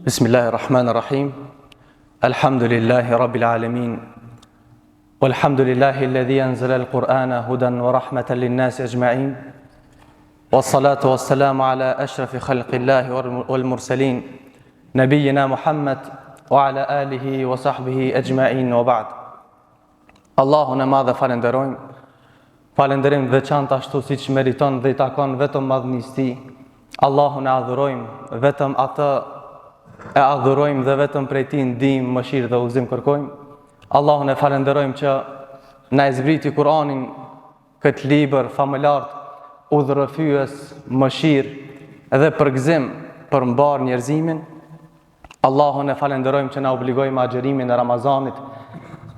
بسم الله الرحمن الرحيم الحمد لله رب العالمين والحمد لله الذي أنزل القرآن هدى ورحمة للناس أجمعين والصلاة والسلام على أشرف خلق الله والمرسلين نبينا محمد وعلى آله وصحبه أجمعين وبعد Allahun e madh e falenderojmë, falenderim të veçantë ashtu siç meriton dhe i takon vetëm madhnisë tij. Allahun e adhurojmë, vetëm atë e adhurojmë dhe vetëm prej tij ndihmë, mëshirë dhe udhëzim kërkojmë. Allahun e falenderojmë që na e zbriti Kur'anin këtë libër famëlartë, udhërrëfyes, mëshirë dhe përgëzim për mbarë njerëzimin. Allahun e falenderojmë që na obligoi me agjërimin e Ramazanit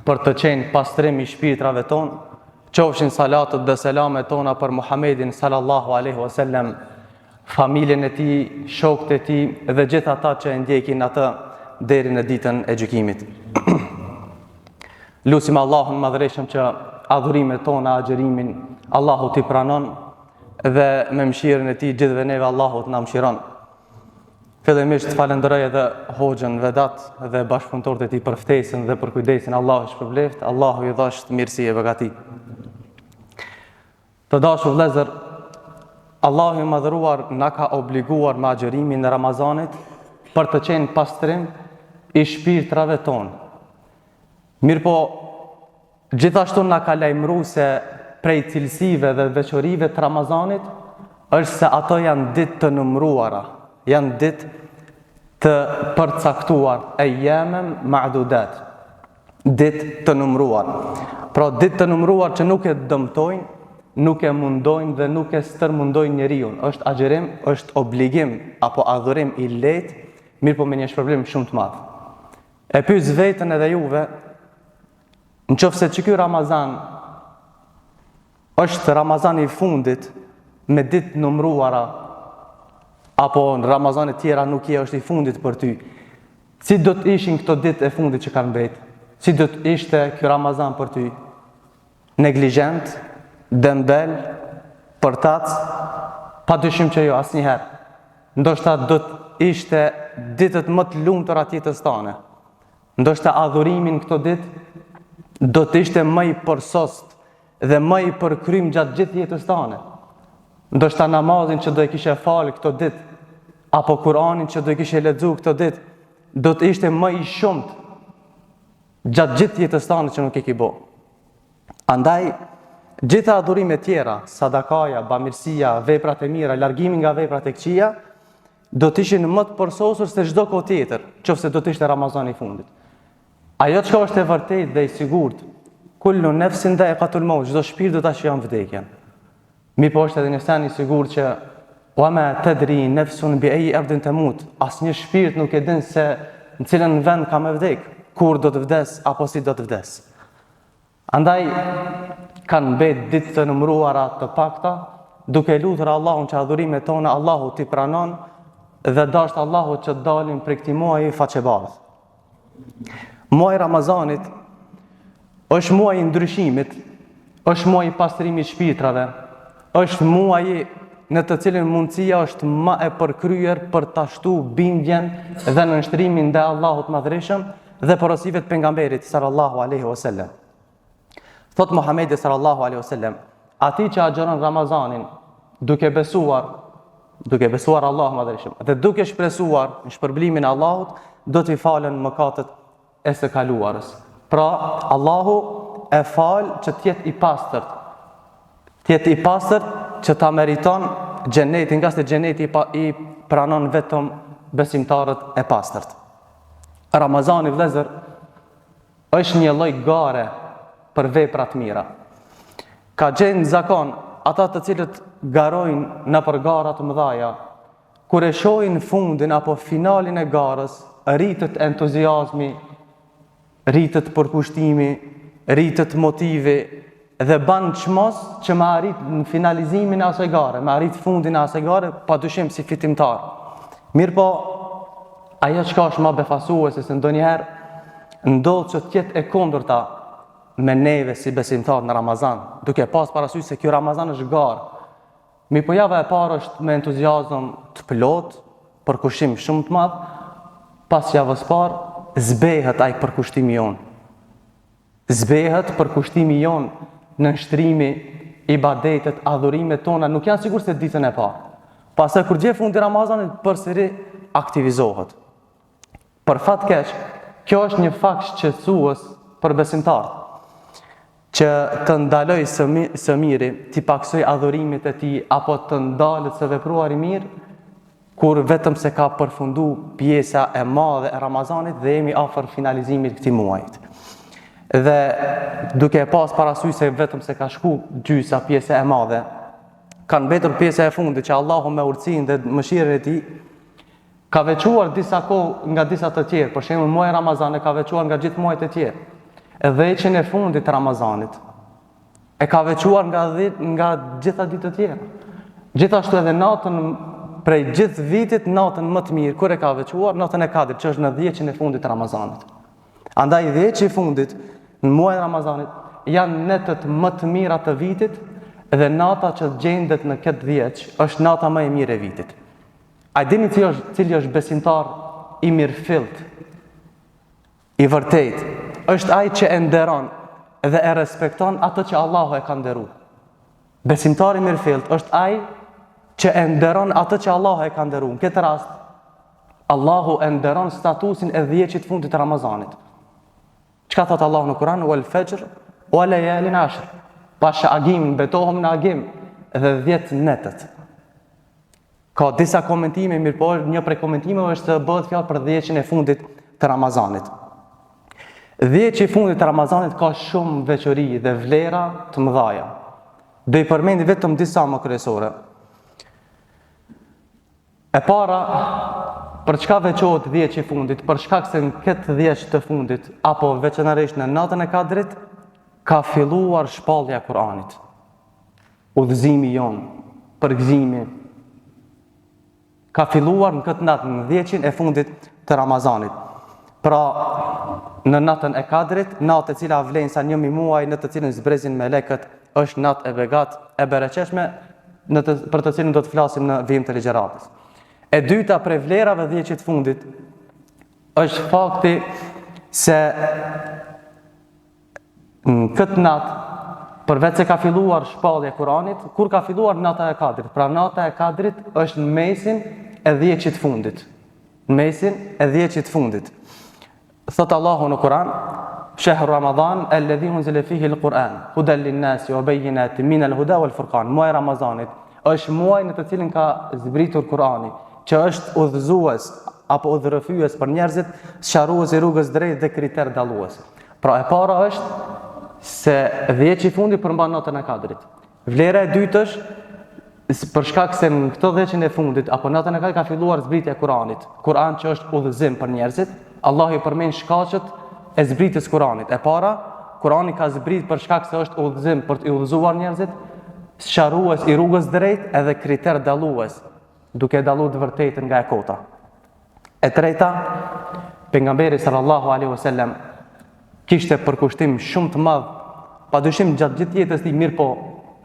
për të qenë pastrim i shpirtrave tonë, qofshin salatet dhe selamet tona për Muhammedin sallallahu alaihi wasallam, familjen e tij, shokët e tij dhe gjithë ata që e ndjekin atë deri në ditën e gjykimit. Lusim Allahun e madhërishëm që adhurimet tona, agjërimin, Allahu t'i pranon dhe me mëshirën e tij gjithëve neve Allahu të na mëshiron. Fillimisht falenderoj edhe hoxhën Vedat dhe bashkëpunëtorët e tij për ftesën dhe për kujdesin. Allahu i shpërbleftë, Allahu i dhashtë mirësi e begati. Të dashur vëllezër, Allahu i madhëruar na ka obliguar me agjërimin e Ramazanit për të qenë pastrim i shpirtrave tonë. Mirëpo, Gjithashtu na ka lajmëru se prej cilësive dhe veçorive të Ramazanit është se ato janë ditë të numëruara, janë ditë të përcaktuar, ejjamen ma'dudat, ditë të numëruar. Pra ditë të numëruar që nuk e dëmtojnë, nuk e mundojnë dhe nuk e stërmundojnë njeriun. Është agjërim, është obligim apo adhurim i lehtë, mirëpo me një shpërblim shumë të madh. E pyes veten edhe juve, Në qoftë se që ky Ramazan është Ramazani i fundit me ditë numëruara apo në Ramazanet tjera nuk je është i fundit për ty. Si do të ishin këto ditë e fundit që kanë mbet? Si do të ishte ky Ramazan për ty? Neglizhent, dembel, përtac, pa dyshim që jo asnjëherë. Ndoshta do të ishte ditët më të lumtura të jetës tane. Ndoshta adhurimi në këto ditë do të ishte më i përsost dhe më i përkrym gjatë gjithë jetës tane. Ndoshta namazin që do e kishe falë këto ditë, apo Kur'anin që do e kishe lexu këto ditë, do të ishte më i shumtë gjatë gjithë jetës tane që nuk e ki bo. Andaj, gjitha adhurimet tjera, sadakaja, bamirësia, veprat e mira, largimi nga veprat e këqija, do të ishin më të përsosur se çdo kohë tjetër, qoftë se do të ishte Ramazani i fundit. Ajo çka është e vërtetë dhe e sigurt, kullu nefsin dhaikatul maut, çdo shpirt do ta shijon vdekjen. Mirëpo është edhe një sen i sigurt që wa ma tadri nefsun bi eji erdin temut, asnjë shpirt nuk e din se në cilën vend ka me vdek, kur do të vdes apo si do të vdes. Andaj kanë mbet ditë të numëruara të pakta, duke lutur Allahun që adhurimet tona Allahu t'i pranon dhe dashtë Allahu që të dalim prej këtij muaji faqebardhë. Muaji i Ramazanit është muaji i ndryshimit, është muaji i pastrimit shpirtrave, është muaji në të cilin mundësia është ma e përkryer për ta shtu bindjen dhe nënshtrimin ndaj Allahut Madhërishëm dhe porosive të pejgamberit sallallahu alaihi wasallam. Thot Muhamedi sallallahu alaihi wasallam, atij që agjëron Ramazanin duke besuar, duke besuar Allahun Madhërishëm dhe duke shpresuar në shpërblimin e Allahut, do t'i falen mëkatet e së kaluarës. Pra, Allahu e fal që të jetë i pastërt. Të jetë i pastërt që ta meriton xhenetin, ngase xheneti i, pa, i pranon vetëm besimtarët e pastërt. Ramazani vëllezër është një lloj gare për vepra të mira. Ka qenë zakon ata të cilët garojnë nëpër gara të mëdhaja, kur e shohin fundin apo finalin e garës, rritet entuziazmi, rritet përkushtimi, rritet motivi dhe ban çmos që me arrit në finalizimin e asaj gare, me arrit fundin e asaj gare, pa dyshim si fitimtar. Mirëpo, ajo çka është ma befasuese se ndonjëherë ndodh që të jetë e kundërta me neve si besimtar në Ramazan, duke pas parasysh se kjo Ramazan është garë. Mirëpo java e parë është me entuziazëm të plotë, përkushtim shumë të madh. pas javës parë, zbehet ai përkushtimi jonë. Zbehet përkushtimi jonë, nënshtrimi, ibadetet, adhurimet tona, nuk janë sikurse ditën e parë. Pastaj kur vjen fundi i Ramazanit, përsëri aktivizohet. Për fat keq, kjo është një fakt shqetësues për besimtarët, që të ndalojë së, mi, së miri, t'i paksojë adhurimet e tij apo të ndalet së vepruari mirë, kur vetëm se ka përfundu pjesa e madhe e Ramazanit dhe jemi afër finalizimit këtij muajit. Dhe duke e pas parasysh se vetëm se ka shku gjysa pjesa e madhe, kanë mbetur pjesa e fundit që Allahu me urtësinë dhe mëshirën e tij ka veçuar disa kohë nga disa të tjerë, për shembull muaji Ramazan e ka veçuar nga gjithë muajt e tjerë. Dhjeçin e fundit të Ramazanit e ka veçuar nga nga gjitha ditët e tjera. Gjithashtu edhe natën prej gjithë vitit natën më të mirë kur e ka veçuar natën e Kadrit, që është në dhjeçin e fundit të Ramazanit. Andaj dhjeçi i fundit në muajin e Ramazanit janë netët më të mira të vitit dhe nata që gjendet në këtë dhjeç është nata më e mirë e vitit. A e dini cili është, cili është besimtar i mirëfillt, i vërtet, është ai që e nderon dhe e respekton atë që Allahu e ka nderu. Besimtar i mirëfillt është ai që e nderon atë që Allahu e ka nderu. Në këtë rast, Allahu e nderon statusin e dhjeçit fundit të Ramazanit. Çka thot Allahu në Kur'an? Wal fajr wa layalin ashr. Pasha agimin, betohem në agim dhe 10 netët. Ka disa komentime, mirëpo një prej komentimeve është se bëhet fjalë për dhjeçin e fundit të Ramazanit. Dhjeçi i fundit të Ramazanit ka shumë veçori dhe vlera të mëdhaja. Do i përmendi vetëm disa më kryesore. E para, për çka veçohet dhjeçi i fundit? Për shkak se në këtë dhjeç të fundit, apo veçanërisht në natën e Kadrit, ka filluar shpallja e Kur'anit. Udhëzimi jonë, përgëzimi, ka filluar në këtë natë, në dhjeçin e fundit të Ramazanit. Pra, në natën e Kadrit, natë e cila vlen sa 1000 muaj në të cilën zbresin melekët, është natë e begatë, e bereqeshme, në të, për të cilën do të flasim në vijim të ligjëratës. E dyta prej vlerave dhjeçit fundit është fakti se Në këtë natë, përveç se ka filluar shpallja e Kuranit, kur ka filluar nata e Kadrit? Pra nata e Kadrit është në mesin e dhjeçit fundit. Në mesin e dhjeçit fundit. Thot Allahu në Kuran, Shehru Ramadan alladhi unzila fihi al-Quran hudan lin-nasi wa bayyinatin min al-huda wal-furqan. Muaji i Ramazanit është muaj në të cilin ka zbritur Kurani, që është udhëzues apo udhërrëfyes për njerëzit, sqarues i rrugës drejtë dhe kriter dallues. Pra e para është se dhjeçi i fundit përmban natën e Kadrit. Vlera e dytë është për shkak se në këtë dhjeçin e fundit apo natën e Kadrit ka filluar zbritja e Kuranit. Kur'an që është udhëzim për njerëzit, Allahu i përmend shkaqet e zbritjes Kuranit. E para, Kurani ka zbrit për shkak se është udhëzim për të udhëzuar njerëzit, sqarues i rrugës drejt edhe kriter dallues, duke e dallu të vërtetën nga e kota. E treta, pejgamberi sallallahu alaihi wasallam kishte përkushtim shumë të madh, padyshim gjatë gjithë jetës tij, mirëpo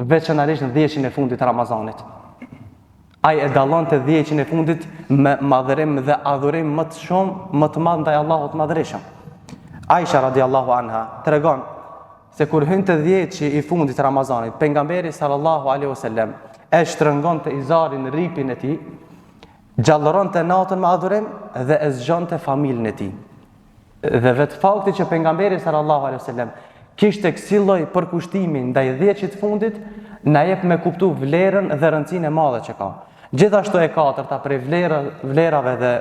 veçanërisht në dhjeçin e fundit të Ramazanit. Ai e dallonte dhjeçin e fundit me madhërim dhe adhurim më të shumë, më të madh ndaj Allahut të madhërishëm. Aisha radiallahu anha tregon se kur hynte dhjeçi i fundit të Ramazanit, pejgamberi sallallahu alaihi wasallam e shtrëngonte izarin rripin e tij Gjallëronte natën me adhurim dhe e zgjonte familjen e tij. Dhe vetë fakti që pejgamberi sallallahu alaihi wasallam kishte kësi lloj përkushtimi ndaj dhjeçit fundit, na jep me kuptu vlerën dhe rëndësinë e madhe që ka. Gjithashtu e katërta prej vlera, vlerave dhe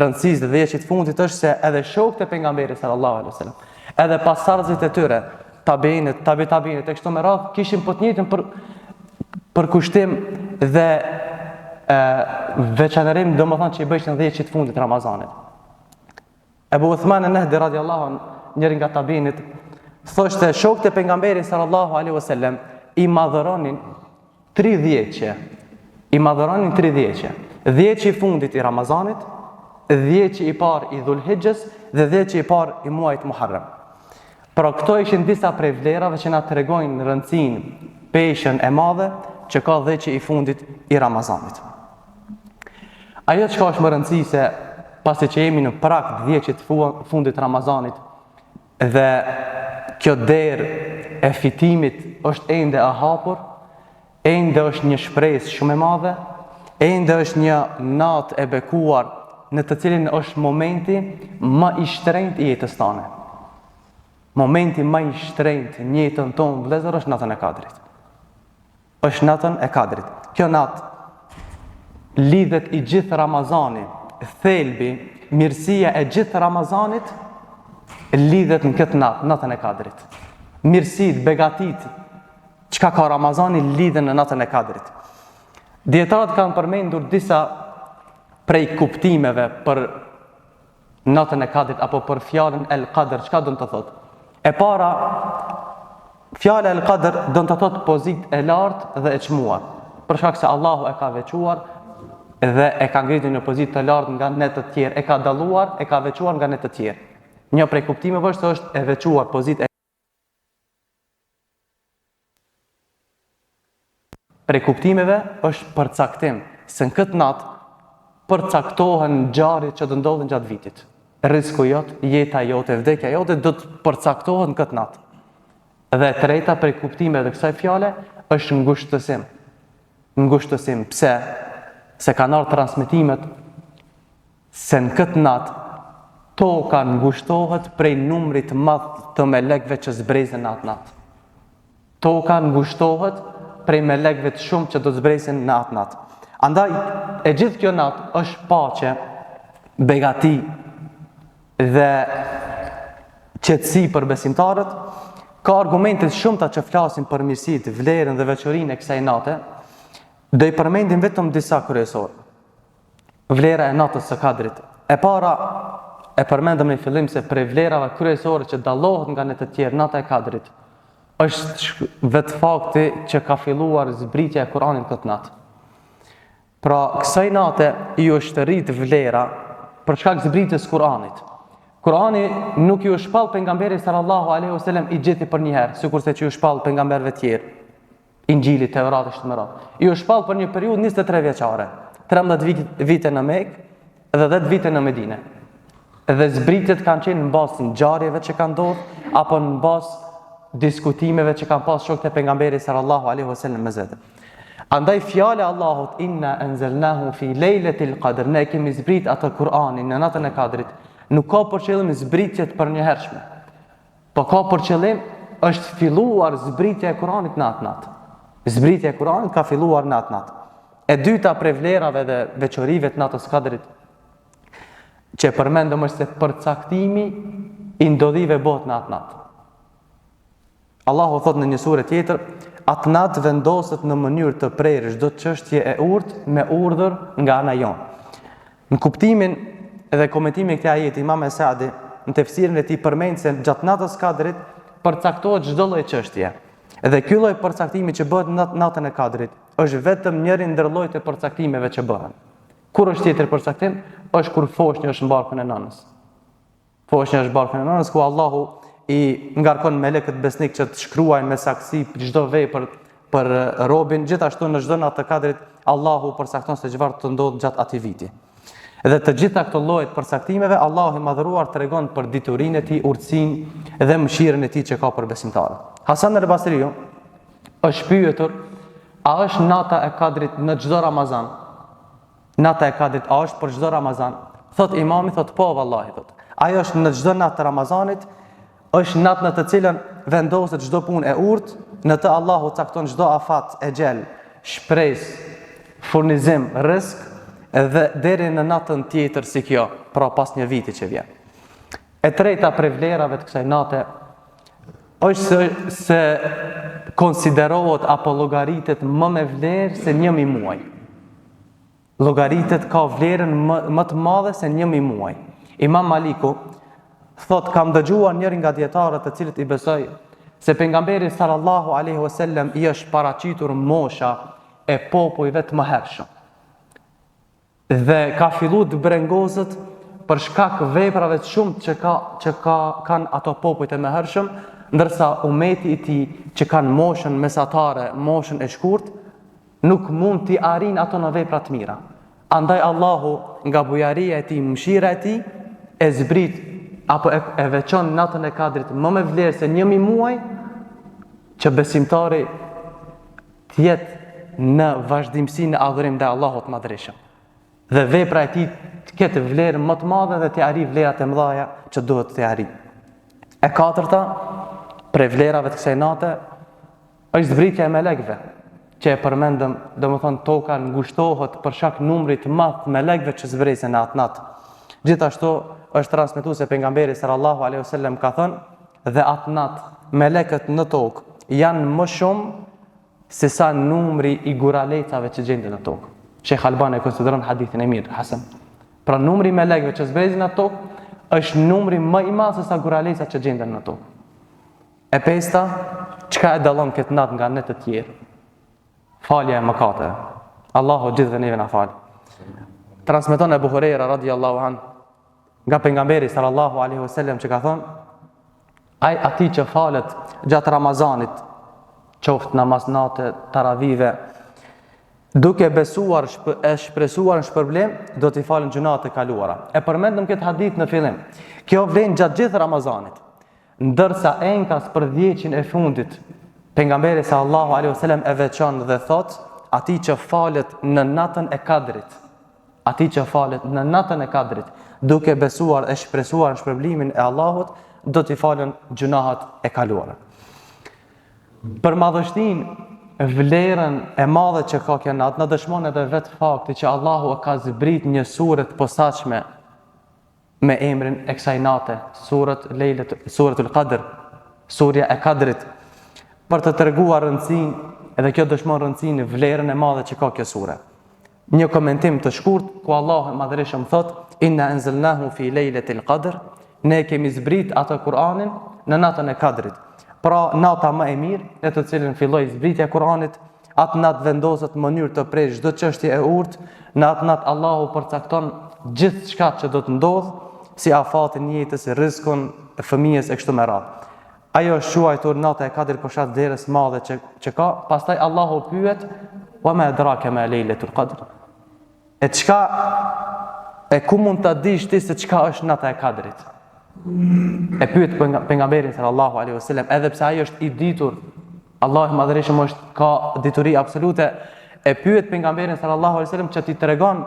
rëndësisë dhe dhjeçit fundit është se edhe shokët e pejgamberit sallallahu alaihi wasallam, edhe pasardhësit e tyre, tabiinët, tabi tabiinët e kështu me radhë kishin po të njëjtën për përkushtim dhe e, veçanërim, domethënë që i bëjshin dhjeçit fundit Ramazanit. Ebu Uthman en-Nehdi radiallahu anhu, njëri nga tabiinët, thoshte shokët e pejgamberit sallallahu alaihi wasallam i madhëronin Tri dhjeçe. I madhëronin tri dhjeçe. Dhjeçi i fundit i Ramazanit, dhjeçi i parë i Dhulhixhes dhe dhjeçi i parë i muajit Muharrem. Pra këto ishin disa prej vlerave që na tregojnë rëndësinë, peshën e madhe që ka dhjeçi i fundit i Ramazanit. Ajo çka është më rëndësi se. pasi që jemi në prag të dhjetëshit fundit të Ramazanit dhe kjo derë e fitimit është ende e hapur, ende është një shpresë shumë e madhe, ende është një natë e bekuar në të cilin është momenti më i shtrenjtë i jetës tane. Momenti më i shtrenjtë në jetën tonë vëllezër është natën e Kadrit. Është natën e Kadrit. Kjo natë lidhet i gjithë Ramazani, thelbi, mirësia e gjithë Ramazanit lidhet në këtë natë, natën e Kadrit. Mirësitë, begatitë, çka ka Ramazani lidhen në natën e Kadrit. Dijetarët kanë përmendur disa prej kuptimeve për natën e Kadrit apo për fjalën El Kadr, çka don të thotë? E para, fjala El Kadr don të thotë pozitë e lartë dhe e çmuar. Për shkak se Allahu e ka veçuar dhe e ka ngritur në pozitë të lartë nga netët tjerë, e ka dalluar, e ka veçuar nga netët tjerë. Një prej kuptimeve është se është e veçuar pozitë e Prej kuptimeve është përcaktim, se në këtë natë përcaktohen ngjarjet që do ndodhin gjatë vitit. Rrizku jot, jeta jote, vdekja jote do të përcaktohet në këtë natë. Dhe e treta prej kuptimeve të kësaj fjale është ngushtësim. Ngushtësim, pse? Se kanë ardhur transmetimet se në këtë natë toka ngushtohet prej numrit të madh të melekëve që zbresin në atë natë. Toka ngushtohet prej melekëve të shumtë që do të zbresin në atë natë. Andaj, e gjithë kjo natë është paqe, begati dhe qetësi për besimtarët. Ka argumente të shumta që flasin për mirësitë, vlerën dhe veçorinë e kësaj nate. Do i përmendim vetëm disa kryesore. Vlera e natës së Kadrit. E para, e përmendëm në fillim se prej vlerave kryesore që dallohet nga netët tjerë nata e Kadrit, është vetë fakti që ka filluar zbritja e Kur'anit këtë natë. Pra, kësaj nate iu është rrit vlera për shkak zbritjes Kur'anit. Kur'ani nuk iu shpall pejgamberit sallallahu alaihi wasallam i gjithi përnjëherë, sikurse që iu shpall pejgamberëve tjerë. Inxhili, Tevrati kështu me radhë. Iu shpall për një periudhë 23 vjeçare, 13 vite në Mekë dhe 10 vite në Medinë. Dhe zbritjet kanë qenë në bazë ngjarjeve që kanë ndodhur apo në bazë diskutimeve që kanë pas shokët e pejgamberit sallallahu alaihi wasallam mes vete. Andaj fjala e Allahut inna anzalnahu fi lejletil qadr, ne e kemi zbrit atë Kur'anin në natën e Kadrit, nuk ka për qëllim zbritje të përnjëhershme. Po ka për qëllim është filluar zbritja e Kuranit në atë natë. Zbritja e Kuranit ka filluar në atë natë. E dyta prej vlerave dhe veçorive të natës Kadrit që e përmendëm është se përcaktimi i ndodhive bëhet në atë natë. Allahu thotë në një sure tjetër, atë natë vendoset në mënyrë të prerë çdo çështje e urtë me urdhër nga ana jonë. Në kuptimin dhe komentimin e këtij ajeti Imam Esadi në tefsirin e tij përmend se gjatë natës Kadrit përcaktohet çdo lloj çështje. Dhe ky lloj përcaktimi që bëhet në natën e Kadrit është vetëm njëri ndër llojet e përcaktimeve që bëhen. Kur është tjetër përcaktim? Është kur foshnja është në barkun e nënës. Foshnja është barkun e nënës ku Allahu i ngarkon melekët besnik që të shkruajnë me saktësi çdo vepër për robin, gjithashtu në çdo natë të Kadrit Allahu përcakton se çfarë të ndodhë gjatë atij viti. Dhe të gjitha këto lloje të përcaktimeve Allahu i madhëruar tregon për diturinë e tij, urtësinë dhe mëshirën e tij që ka për besimtarët. Hasan el-Basriu është pyetur a është nata e Kadrit në çdo Ramazan? Nata e Kadrit a është për çdo Ramazan? Thot imami, thot po vallahi thot. Ajo është në çdo natë të Ramazanit, është natë në të cilën vendoset çdo punë e urtë, në të Allahu cakton çdo afat, exhel, shpresë, furnizim, rrisk dhe deri në natën tjetër si kjo, pra pas një viti që vjen. E treta prej vlerave të kësaj nate është se, se konsiderohet apo llogaritet më me vlerë se 1000 muaj. Llogaritet ka vlerën më, më të madhe se 1000 muaj. Imam Maliku thot kam dëgjuar njërin nga dijetarët të cilët i besoj se pejgamberi sallallahu alaihi wasallam i është paraqitur mosha e popujve të mëhershëm. Dhe ka fillu të brengozet për shkak veprave të shumtë që ka që ka kanë ato popujt e mëhershëm, ndërsa umeti i tij që kanë moshën mesatare, moshën e shkurt, nuk mund t'i arrijnë ato në vepra të mira. Andaj Allahu nga bujaria e tij, mëshira e tij, e zbrit apo e, e veçon natën e Kadrit më me vlerë se 1000 muaj që besimtari të jetë në vazhdimësi në adhurim ndaj Allahut të Madhërishëm. Dhe vepra e tij të ketë vlerë më të madhe dhe të arrijë vlerat e mëdha që duhet të arrijë. E katërta, prej vlerave të kësaj nate, është zbritja e melekëve, që e përmendëm, domethënë toka ngushtohet për shkak numrit të madh të melekëve që zbresin në atë natë. Gjithashtu është transmetuar se pejgamberi sallallahu alaihi wasallam ka thënë dhe atë natë melekët në tokë janë më shumë se sa numri i guralecave që gjenden në tokë. Shejh Albani e konsideron hadithin e mirë, Hasan. Pra numri i melekëve që zbresin në tokë është numri më i madh se sa guralecat që gjenden në tokë. E pesta, çka e dallon këtë natë nga netët e tjera? Falja e mëkateve. Allahu gjithëve neve na fal. Transmeton Ebu Hurejra radiallahu an nga pejgamberi sallallahu alaihi wasallam që ka thënë ai atij që falet gjatë Ramazanit, qoftë namaz nate, taravive, duke besuar shp e shpresuar në shpërblim, do t'i falen gjynahet e kaluara. E përmendëm këtë hadith në fillim. Kjo vlen gjatë gjithë Ramazanit. Ndërsa enkas për dhjeçin e fundit, pejgamberi sallallahu alaihi wasallam e veçon dhe thotë, atij që falet në natën e Kadrit, atij që falet në natën e Kadrit, duke besuar e shpresuar në shpërblimin e Allahut, do t'i falen gjynahet e kaluara. Për madhështinë, vlerën e madhe që ka kjo natë, na dëshmon edhe vetë fakti që Allahu e ka zbrit një sure të posaçme me emrin e kësaj nate, suret Lejlet, suretul Kadr, surja e Kadrit, për të treguar rëndësinë, edhe kjo dëshmon rëndësinë, vlerën e madhe që ka kjo sure. Një komentim të shkurt ku Allahu i Madhërishëm thotë: "Inna anzalnahu fi lejletil qadr", ne e kemi zbrit atë Kur'anin në natën e Kadrit. Pra nata më e mirë, në të cilën filloi zbritja e Kur'anit, Atë natë vendoset në mënyrë të prerë çdo çështje e urtë, në atë natë Allahu përcakton gjithçka që do të ndodhë, si afatin e jetës, rrizkun e fëmijës e kështu me radhë. Ajo është quajtur nata e Kadrit për shkak të vlerës së madhe që që ka, pastaj Allahu pyet: "Wa ma adraka ma lejletul qadr?" E çka e ku mund ta dish ti se çka është nata e Kadrit? E pyet pejgamberin sallallahu alaihi wasallam, edhe pse ai është i ditur, Allahu i Madhërishëm është ka dituri absolute, e pyet pejgamberin sallallahu alaihi wasallam që t'i tregon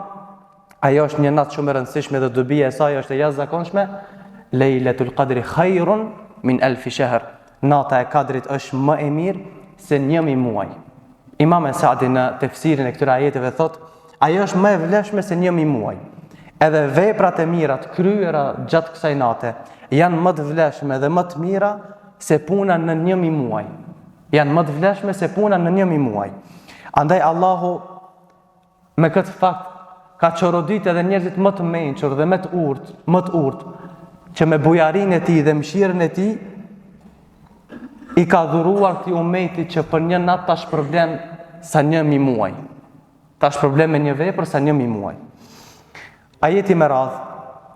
ajo është një natë shumë e rëndësishme dhe dobia e saj është e jashtëzakonshme, Lejletul Qadri khairun min alf shahr. Nata e Kadrit është më e mirë se 1000 muaj. Imam Sa'di në tefsirin e këtyre ajeteve thotë, ajo është më e vlefshme se 1000 muaj. Edhe veprat e mira të kryera gjatë kësaj nate janë më të vlefshme dhe më të mira se puna në 1000 muaj. Janë më të vlefshme se puna në 1000 muaj. Andaj Allahu Me këtë fakt ka çorodit edhe njerëzit më të mençur dhe më të urtë, më të urtë, që me bujarinë e tij dhe mëshirën e tij i ka dhuruar këtij umeti që për një natë ta shpërblen sa 1000 muaj. Ta shpërblen me një vepër sa 1000 muaj. Ajeti me radhë,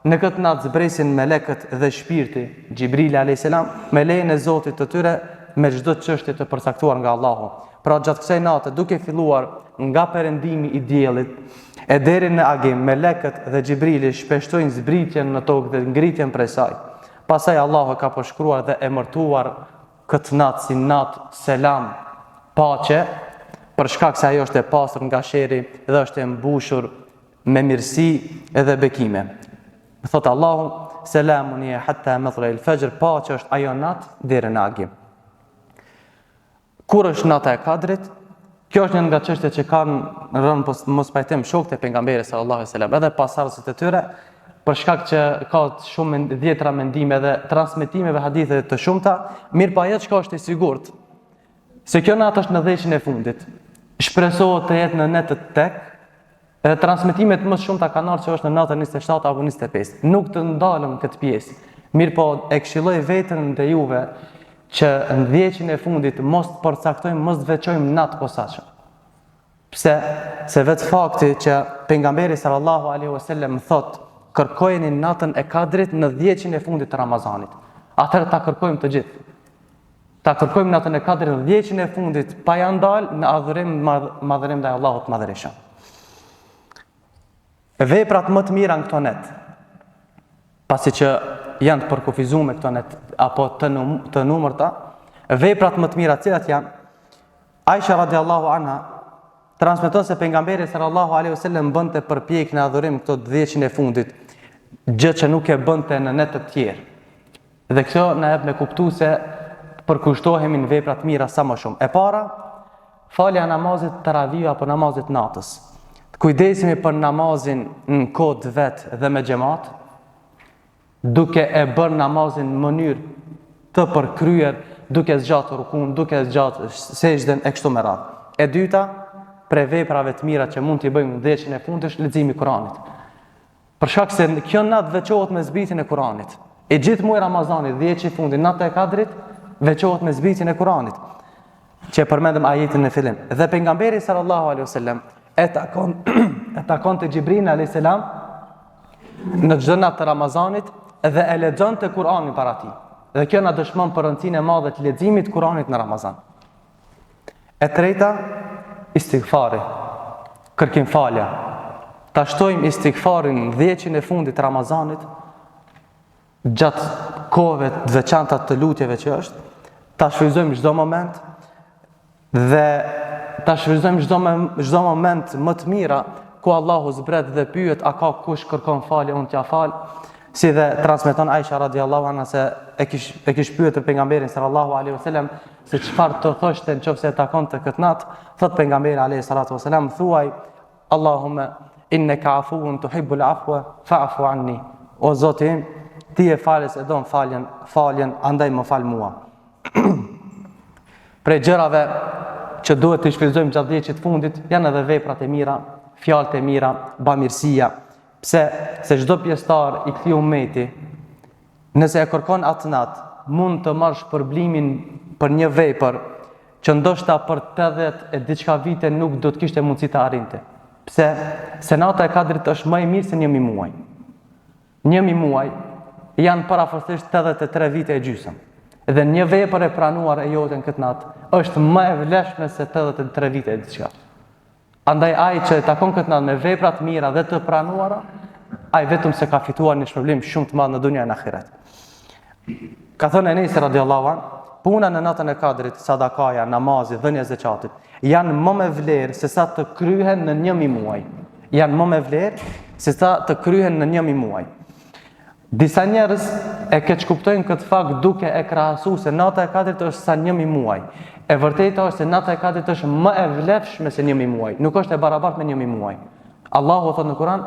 në këtë natë zbresin melekët dhe shpirti, Xhibrili alayhis salam, me lejen e Zotit të tyre me çdo çështje të përcaktuar nga Allahu. Pra gjatë kësaj nate, duke filluar nga perëndimi i diellit e deri në agim, melekët dhe Xhibrili shpeshtojnë zbritjen në tokë dhe ngritjen prej saj. Pastaj Allahu e ka përshkruar dhe emërtuar këtë natë si natë selam, paqe, për shkak se ajo është e pastër nga sherri dhe është e mbushur me mirësi edhe bekime. Thotë Allahu, selamun hije hatta matla'il fajr, paqe është ajo natë deri në agim. Kur është nata e Kadrit? Kjo është një nga çështjet që kanë rënë mospajtim shokët e pejgamberit sallallahu alajhi wasallam, edhe pasardhësit e tyre, për shkak që ka shumë dhjetra mendime dhe transmetimeve haditheve të shumta, mirëpo ajo çka është e sigurt, se kjo natë është në dhjeçin e fundit. Shpresohet të jetë në netët tek, Edhe transmetimet më të shumta kanë ardhur që është në natën 27 apo 25. Nuk të ndalem këtë pjesë. Mirëpo e këshilloj veten dhe juve që në dhjeçin e fundit mos të përcaktojmë, mos të veçojmë natë posaçme. Pse? Se vetë fakti që pejgamberi sallallahu alaihi wasallam thotë kërkojeni natën e Kadrit në dhjeçin e fundit të Ramazanit. Atëherë ta kërkojmë të gjithë. Ta kërkojmë natën e Kadrit në dhjeçin e fundit pa ja ndal në adhurim madhërim ndaj Allahut të Madhërishëm. Veprat më të mira në këto net, pasi që janë të përkufizume këto net apo të num, të numërta, veprat më të mira cilat janë? Aisha radiallahu anha transmeton se pejgamberi sallallahu alaihi wasallam bënte përpjekje në adhurim këto dhjetëshin e fundit, gjë që nuk e bënte në net të tjerë. Dhe kjo na jep me kuptu se përkushtohemi në vepra të mira sa më shumë. E para, falja e namazit teraviu apo namazit natës. Të kujdesemi për namazin në kohë të vet dhe me xhemat, duke e bërë namazin në mënyrë të përkryer, duke zgjatur rukun, duke zgjatur sexhden e kështu me radhë. E dyta, prej veprave të mira që mund t'i bëjmë në dhjetëshin e fundit është leximi i Kuranit. Për shkak se kjo natë veçohet me zbritjen e Kuranit. I gjithë muaji Ramazani, dhjetëshi i fundit, nata e Kadrit, veçohet me zbritjen e Kuranit. Që e përmendëm ajetin në fillim. Dhe pejgamberi sallallahu alaihi wasallam e takon e takonte Xhibrilin alayhis salam në çdo natë të Ramazanit dhe e lexonte Kur'anin para tij. Dhe kjo na dëshmon për rëndësinë e madhe të leximit të Kuranit në Ramazan. E treta, istighfari, kërkimfalja. Ta shtojmë istighfarin në dhjetëshin e fundit të Ramazanit, gjatë kohëve të veçanta të lutjeve që është, ta shfrytëzojmë çdo moment dhe ta shfrytëzojmë çdo çdo moment më të mira ku Allahu zbret dhe pyet a ka kush kërkon falje unë t'ia fal Si dhe transmeton Aisha radiallahu anha se e kish e kish pyetur pejgamberin sallallahu alaihi wasallam se çfarë të thoshte në qoftë se e takonte këtë natë, thot pejgamberi alaihi salatu wasallam thuaj Allahumma innaka afuwun tuhibbul afwa fa'fu anni. O Zoti im, ti je falës e don faljen, faljen, andaj më fal mua. Prej gjërave që duhet të shfrytëzojmë gjatë dhjetëshit të fundit janë edhe veprat e mira, fjalët e mira, bamirësia, Pse? Se çdo pjesëtar i këtij ummeti, nëse e kërkon atë natë, mund të marrë shpërblimin për një vepër që ndoshta për 80 e diçka vite nuk do të kishte mundësi ta arrinte. Pse? Se nata e Kadrit është më e mirë se 1000 muaj. 1000 muaj janë përafërsisht 83 vite e gjysmë. Dhe një vepër e pranuar e jote në këtë natë është më e vlefshme se 83 vite e diçka. Andaj ai që e takon këtë natë me vepra të mira dhe të pranuara, ai vetëm se ka fituar një shpërblim shumë të madh në dunja e në ahiret. Ka thënë Enesi radiallahu an, puna në natën e Kadrit, sadakaja, namazi, dhënia e zeqatit, janë më me vlerë se sa të kryhen në 1000 muaj. Janë më me vlerë se sa të kryhen në 1000 muaj. Disa njerëz e keqkuptojnë këtë fakt duke e krahasu se nata e Kadrit është sa 1000 muaj. E vërteta është se nata e Kadrit është më e vlefshme se 1000 muaj, nuk është e barabartë me 1000 muaj. Allahu thotë në Kur'an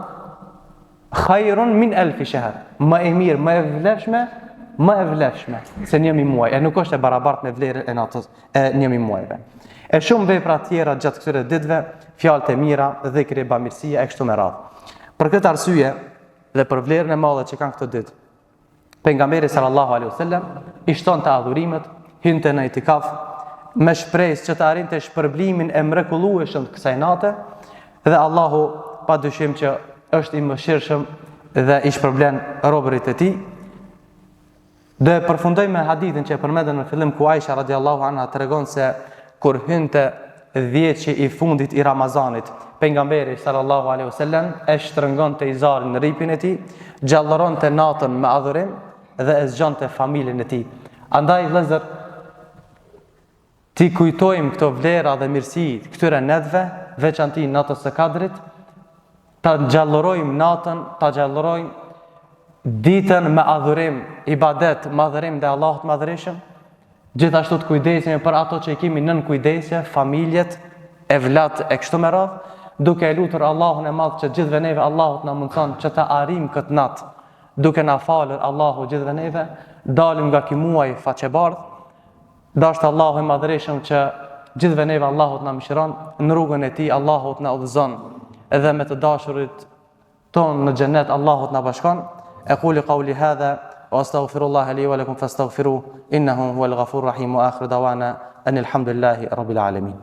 Khairun min alfi shahr, më e mirë, më e vlefshme, më e vlefshme se 1000 muaj, e nuk është e barabartë me vlerën e natës e 1000 muajve. E shumë vepra tjera gjatë këtyre ditëve, fjalët e mira, dhikri, bamirësia e kështu me radhë. Për këtë arsye, dhe për vlerën e madhe që kanë këto ditë. Pejgamberi sallallahu alaihi wasallam i shtonte adhurimet, hynte në itikaf me shpresë që të arrinte shpërblimin e mrekullueshëm të kësaj nate dhe Allahu pa dyshim që është i mëshirshëm dhe i shpërblen robërit e tij. Do e përfundoj me hadithin që e përmendëm në fillim ku Aisha radiallahu anha tregon se kur hynte dhjetëshi i fundit i Ramazanit, pejgamberi sallallahu alaihi wasallam e shtrëngonte izarin në rripin e tij, gjallëronte natën me adhurim dhe e zgjonte familjen e tij. Andaj vëllezër, T'i kujtojmë këto vlera dhe mirësi këtyre netëve, veçanti natës së Kadrit, ta gjallërojmë natën, ta gjallërojmë ditën me adhurim, ibadet, madhërim ndaj Allahut të Madhërishëm, gjithashtu të kujdesemi për ato që i kemi nën kujdesje, familjet, evlat e kështu me radhë, duke e lutur Allahun e Madh që gjithëve neve Allahu të na mundëson që ta arrijmë këtë natë, duke na falur Allahu gjithëve neve, dalim nga ky muaj faqebardh, Dashtë Allahu i Madhërishëm që gjithëve neve Allahu të na mëshiron, në rrugën e tij Allahu të na udhëzon, edhe me të dashurit tonë në xhennet Allahu të na bashkon. Ekulu kauli hadha wa astaghfirullah li wa lakum fastaghfiruh innahu huwal ghafurur rahim wa akhiru dawana anil hamdulillahi rabbil alamin.